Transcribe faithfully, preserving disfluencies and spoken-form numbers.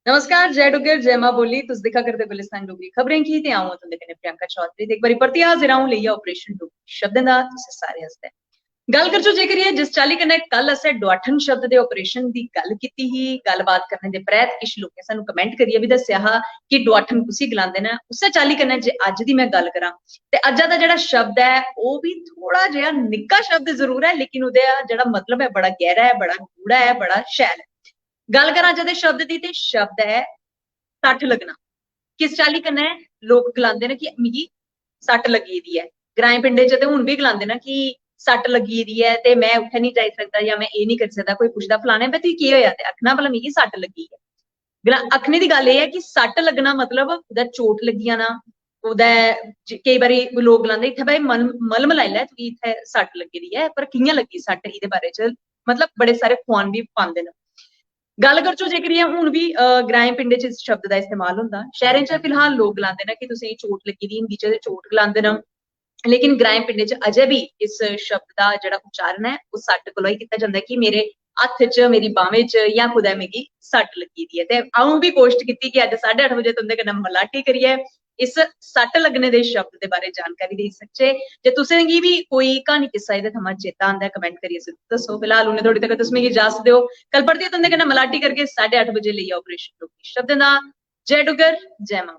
नमस्कार, जय डुग्गर, जय मां बोली। तुस दिक्खा करदे गुलिस्तान डोगरी खबरें गी ते अ'ऊं तुं'दे कन्नै प्रियंका चौधरी। ते इक बारी परतियै हाजिर अ'ऊं लेइयै ऑपरेशन डोगरी शब्दें दा तुसें सारे आस्तै। गल्ल करचो जेकर एह् जिस चाल्ली कन्नै कल असें डुआठन शब्द दे ऑपरेशन दी गल्ल कीती ही, गल्लबात करने दे परैंत किश लोकें सानू कमेंट करियै बी दस्सेआ हा कि डुआठन कुसी गलांदे न, उस्सै चाल्ली कन्नै जे अज्ज दी में गल्ल करां ते अज्जा दा जेह्ड़ा शब्द ऐ ओह् बी थोह्ड़ा जेहा निक्का शब्द जरूर ऐ, लेकिन ओह्दा जेह्ड़ा मतलब ऐ बड़ा गैह्रा ऐ, बड़ा गूढ़ा ऐ, बड़ा शैल ऐ। गल्ल करां अज्जा दे शब्द दी ते शब्द ऐ सट्ठ लग्गना। किस चाल्ली कन्नै लोक गलांदे न कि मिगी सट्ट लग्गी दी ऐ। ग्राएं पिंडें च ते हून बी गलांदे न कि सट्ट लग्गी दी ऐ ते में उत्थै निं जाई सकदा जां में एह् निं करी सकदा। कोई पुछदा, "फलाने बे तुगी केह् होएआ?" ते आखना, "भला मिगी सट्ट लग्गी ऐ।" गला-, आखने दी गल्ल एह् ऐ कि सट्ट लग्गना मतलब ओह्दा चोट लग्गी जाना, ओह्दा ज-, केई बारी लोक गलांदे, "इत्थै भाई मल-, मलम लाई लै, तुगी इत्थै सट्ट लग्गी दी ऐ।" पर कि'यां लग्गी सट्ट, एह्दे बारे च मतलब बड़े सारे खुआन बी पांदे न। गल्ल करचो जेकर एह् हून बी, अ, ग्राएं पिंडें च इस शब्द दा इस्तेमाल होंदा, शैह्रें च फिलहाल लोक गलांदे न कि तुसेंगी चोट लग्गी दी, हिंदी च ते चोट गलांदे न, लेकिन ग्राएं पिंडें च अजें बी इस शब्द दा जेह्ड़ा उच्चारण ऐ ओह् सट्ट कोला ही कीता जंदा ऐ कि मेरे हत्थ च, मेरी बाह्में च जां कुतै मिगी सट्ट लग्गी दी ऐ। ते अ'ऊं बी कोशट कीती कि अज्ज साड्ढे अट्ठ बजे तुं'दे कन्नै मलाटी करियै इस सट्ट लग्गने दे शब्द दे बारे च जानकारी देई सकचै। जे तुसें गी बी कोई क्हानी किस्सा एह्दे थमां चेता आंदा ऐ, कमेंट करियै जरूर दस्सो। फिलहाल उन्ने धोड़ी तक तुस मिगी इजाजत देओ। कल परतियै तुं'दे कन्नै मलाटी करगे साड्ढे अट्ठ बजे लेइयै ऑपरेशन डोगरी शब्दें दा। जय डुग्गर, जय मां।